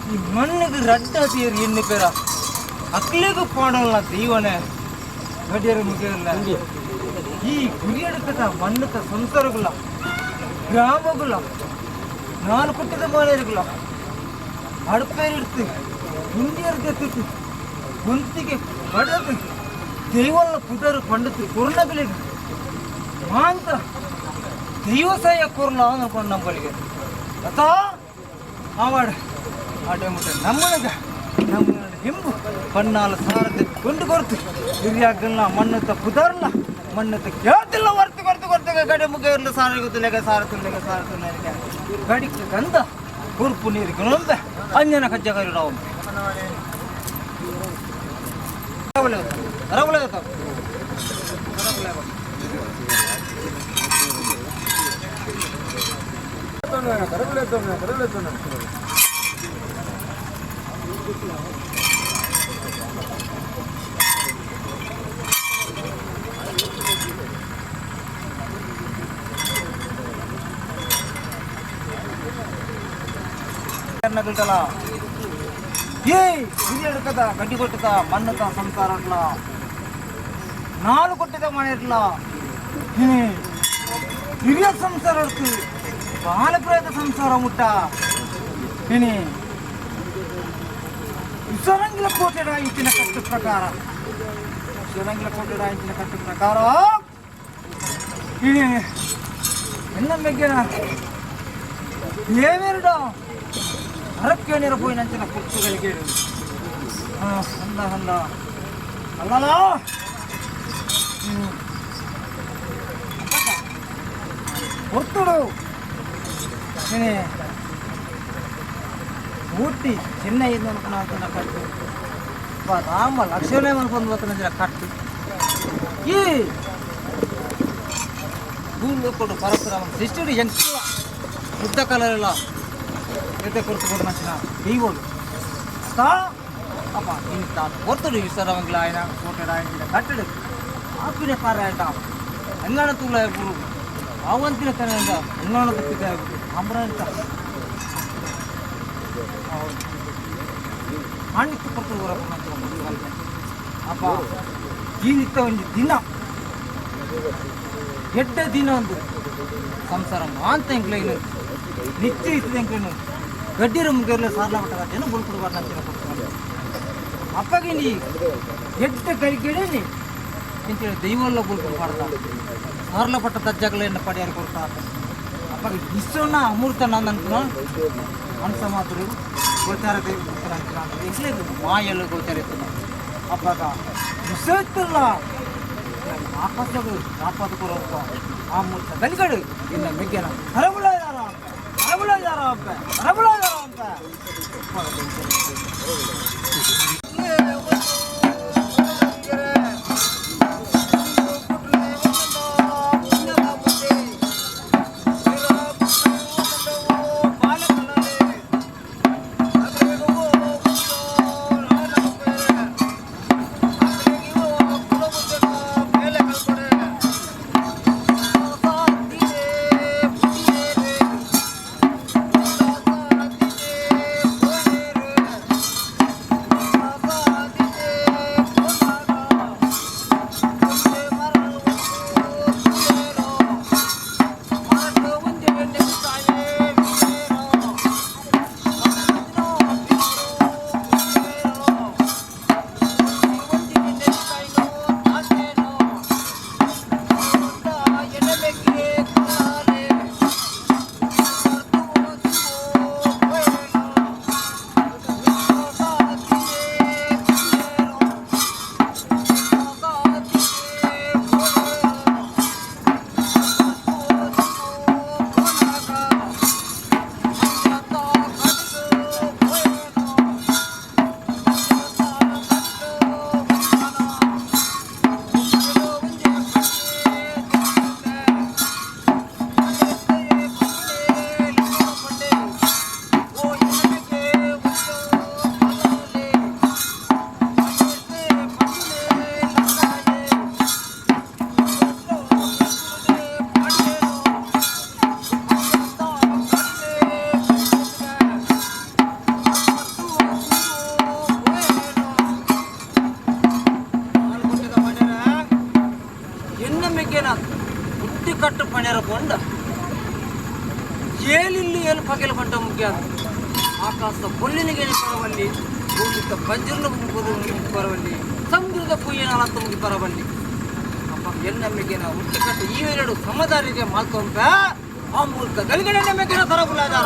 ಈ ಮಣ್ಣಿಗೆ ರಡ್ಡ ತೀರ್ ಎಣ್ಣೆ ಪೇರ ಅಕ್ಲೆಗು ಪಾಡಲ್ಲ ದೈವನೆ ಗಡಿಯರ ಮುಗಿಯಲ್ಲ. ಈ ಗುರಿಯಡಕದ ಮಣ್ಣದ ಸಂಸಾರಗುಲ ಗ್ರಾಮಗುಲ ನಾಲ್ ಕುಟ್ಟದ ಮಾಲೇರುಗುಲ ಅಡ್ಪೇರಿಡ್ತು ಇಂಡಿಯರ್ ಎತ್ತಿತ್ತು ಗೊಂತಿಗೆ ಬಡದು ದೈವಲ್ಲ ಪುದರು ಪಂಡತು ಕೊರ್ನಗಲಿಗೆ ಮಾಂತ ದೈವಸಾಯ ಕೊರ್ಲ ಅನ್ಕೊಂಡು ನಮ್ಮಗಳಿಗೆ ಅತಾ ಆವಾಡ ಆಟೆ ಮುಟ್ಟೆ ನಮ್ಮನಗ ನಮ್ಮ ಹಿಂಬು ಪನ್ನಾಲ ಸಾರದೆ ಕೊಂಡು ಕೊರ್ತು ಹಿರಿಯಾಗಲ್ಲ ಮಣ್ಣತ್ತ ಪುದರ್ಲ ಮಣ್ಣತ್ತ ಕೇಳ್ತಿಲ್ಲ ಹೊರ್ತು ಕೊರ್ತು ಕೊರ್ತು ಗಡಿ ಮುಗ್ಗ ಇರಲು ಸಾರ ಗೊತ್ತಿಲ್ಲ ಸಾರ ತಿನ್ನಗ ಸಾರ ತಿನ್ನಲಿಕ್ಕೆ ಗಡಿಗೆ ಗಂಧ ಕುರ್ಪು ನೀರು ಗಿಣೊಂಬೆ ಅಂಜನ ಕಜ್ಜ ಕರಿಡಾವ ರವಳೆ ಏ ಹಿರಿಯಡ್ಕದ ಗಡ್ಡಿ ಕೊಟ್ಟದ ಮಣ್ಣದ ಸಂಸಾರ ಅಟ್ಲ ನಾಲು ಕೊಟ್ಟಿದ ಮನೆ ಇರ್ಲ ಹಿರಿಯ ಸಂಸಾರ ಹೊಡ್ತು ಬಾಲಪ್ರಾಯದ ಸಂಸಾರ ಮುಟ್ಟ ಏನೇ ವಿಶ್ವರಂಗಿಲ ಕೋಟೆಡ ಇಂಚಿನ ಕಟ್ಟು ಪ್ರಕಾರ ವಿಶ್ವರಂಗಿಲ ಕೋಟೆಡ ಇಂಚಿನ ಕಟ್ಟು ಪ್ರಕಾರ ಏನೇ ಎನ್ನ ಮೆಗ್ಗೆನ ಏವೇರುಡ ಅರಕ್ಕೇಣಿರ ಪೋಯಿನಂಚಿನ ಕುರ್ತುಗಳಿಗೆ ಅಂದ ಅಂದ ಅಲ್ಲಲ್ಲ ಒತ್ತುಡು ಏನೇ ಪೂರ್ತಿ ಚಿನ್ನ ಇದು అనుకున్నా కట్టు రామ లక్ష్యమే అనుకుని కట్టు ఈ భూమిలో పరశురామ శిష్యుడు ఎంకుల బుద్ధ కలర్ల ಎದೆ ಕೊರ್ತು ನಚ್ಚಿನ ದೈವೋಡು ಅಪ್ಪ ಇಂತ ಕೊರ್ತುಡು ವಿಸರವಂಗ್ಲ ఆయన ಕೋಟೆಡ ఆయన ಕಟ್ಟಡು ಆಪಿನ ಕಾರ್ಯ ಎಂಗಾಣ ತೂಲ ಗುರು ಆವಂತಿನ ತನ ಎಂಗಾಣ ತಪ್ಪಿದ ಅಮ್ರ ಅಂತ ಆಣಿತ್ತು ಕೊರ್ತುಡು ಅಪ್ಪ ಜೀವಿತ ಒಂದು ದಿನ ಎಡ್ಡ ದಿನ ಒಂದು ಸಂಸಾರ ಮಾಂತ ಎಂಕ್ಲೈನು ನಿತ್ಯ ಇತ್ತು ಎಂಕ್ಲೇನು ಗಡ್ಡಿರ ಮುಗಿಯರ್ಲೆ ಸಾರ್ಲ ಮಟ್ಟ ಬುಲ್ಕುಡು ಬಾರ್ನ ಕೊಡ್ತಾರೆ ಅಪ್ಪಗೆ ನೀ ಎಡ್ಡ ಕರಿಕೆಡೆ ನೀ ಇಂತೇಳಿ ದೈವಲ್ಲ ಬುಲ್ಕುಡು ಪಾಡ್ತಾ ಸಾರ್ಲ ಪಟ್ಟ ತಜ್ಜಗಲೆಯನ್ನು ಪಡೆಯಾರು ಕೊಡ್ತಾ ಅಪ್ಪಗೆ ಇಷ್ಟನ್ನ ಅಮೃತ ನಾನು ಅನ್ಕುನ ಮನಸ ಮಾತ್ರ ಗೋಚಾರ ಎಂಕ್ಲೇನು ಮಾಯಲು ಗೋಚಾರ ಇತ್ತು ಅಪ್ಪಾಗ ವಿಷಯತ್ತಲ್ಲ ಆಕಾಶದ ಕಾಪಾದ ಕೊರೋಪ್ಪ ಆ ಮೂರ್ತ ಗಲಿಗಡು ಇನ್ನ ಮೆಗ್ಗೆನ ಹರಬುಳ ಯಾರ ಹರಬುಳ ಯಾರ ಅಂತ ಹರಬುಳ ಯಾರ ಅಂತ. ಏನು ಪಗೆಲ ಪಂಟ ಮುಖ್ಯ ಆಕಾಶದ ಪೊಲ್ಲಿನಿಗೆ ಪರವಲ್ಲಿ ಭೂಮಿತ ಬಂಜರ್ನ ಪರವಲ್ಲಿ ಸಮುದ್ರದ ಪೂಯನ ಅಲತ್ತ ಮುಗಿ ಪರವಲ್ಲಿ ಅಪ್ಪ ಎನ್ನಮ್ಮಿಗೆ ನಾವು ಹುಟ್ಟಿಕಟ್ಟು ಈ ಎರಡು ಸಮದಾರಿಗೆ ಮಾಲ್ಕೊಂತ ಆ ಮೂಲಕ ಗಲಿಗಡೆ ನಮ್ಮಿಗೆ ತರಗುಲಾದಾರ.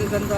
ಗಂಧ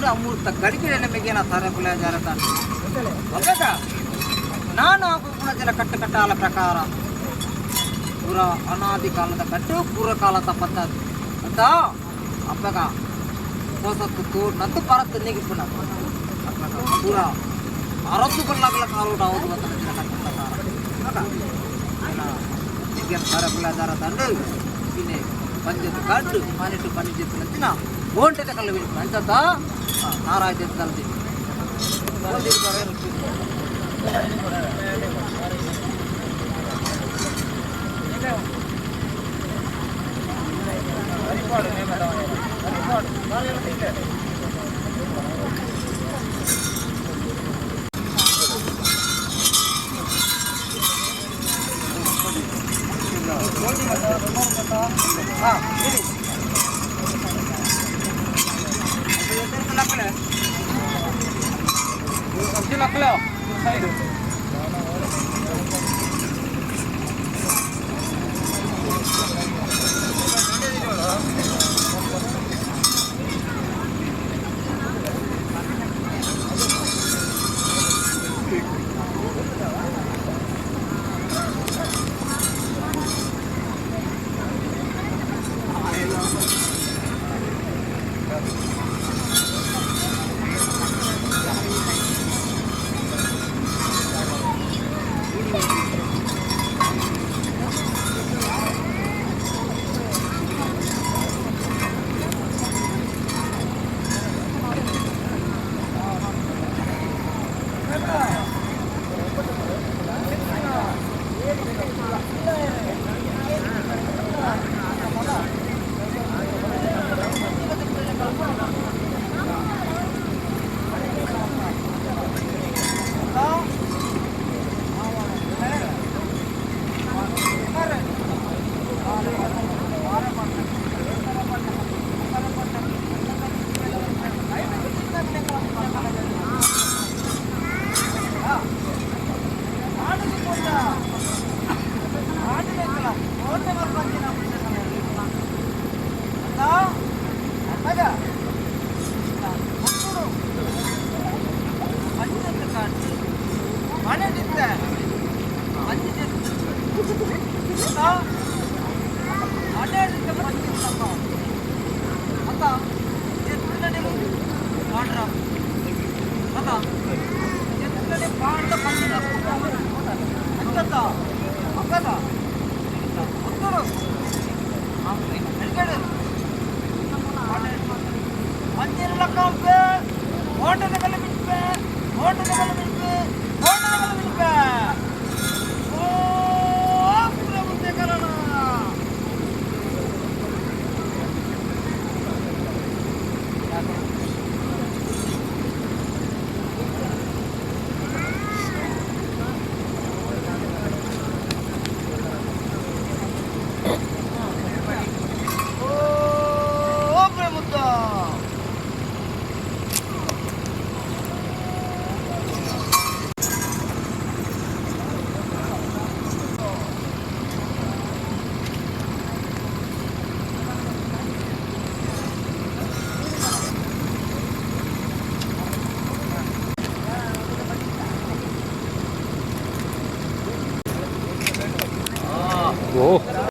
ಅಮೃತ ಗಡಿಗೆ ನಮಗೆ ನಾನು ಜನ ಕಟ್ಟು ಕಟ್ಟಾಲ ಪ್ರಕಾರ ಪೂರ ಅನಾದಿ ಕಾಲದ ಕಟ್ಟು ಪೂರ್ವ ಕಾಲದ ಪದ್ಧತಿ ಅಂತ ಅಪ್ಪಗ ಹೊಸತ್ತು ನದ್ದು ಪರತ್ತು ನೀಗಿಪುನ ಪೂರ ಅರಸು ಬಲ್ಲಾಗಲ ಕಾಲೂಟ ಹೌದು ಅಂತ ಜನ ಕಟ್ಟು ಪ್ರಕಾರ ತಂಡು ಇನ್ನೇ ಪಂಚದ ಕಟ್ಟು ಮಾನಿಟ್ಟು ಪಂಚ ಓಂಟದ ಕಲ್ಲು ಬೀಳ್ಪ ಅಂತ ನಾರಾಯಣ ತಲ್ದಿ ಪಾಂಡ ಪಂಡಿನ ಅಕ್ಕದ ಅಕ್ಕದ ಒತ್ತಡು ಮಂದಿರ ಓಟದ ಕಲ್ಲ ಬಿಡ್ಪೆ, ಓಟದ ಕಲ್ಲ ಬಿಡ್ಪೆ, ಓಟದ ಕಲ್ಲ ಬಿಡ್ಪೆ. ಓ ಮುಂದೆ ಕರಣ. ಓ ಮುದ್ದ. ಓ.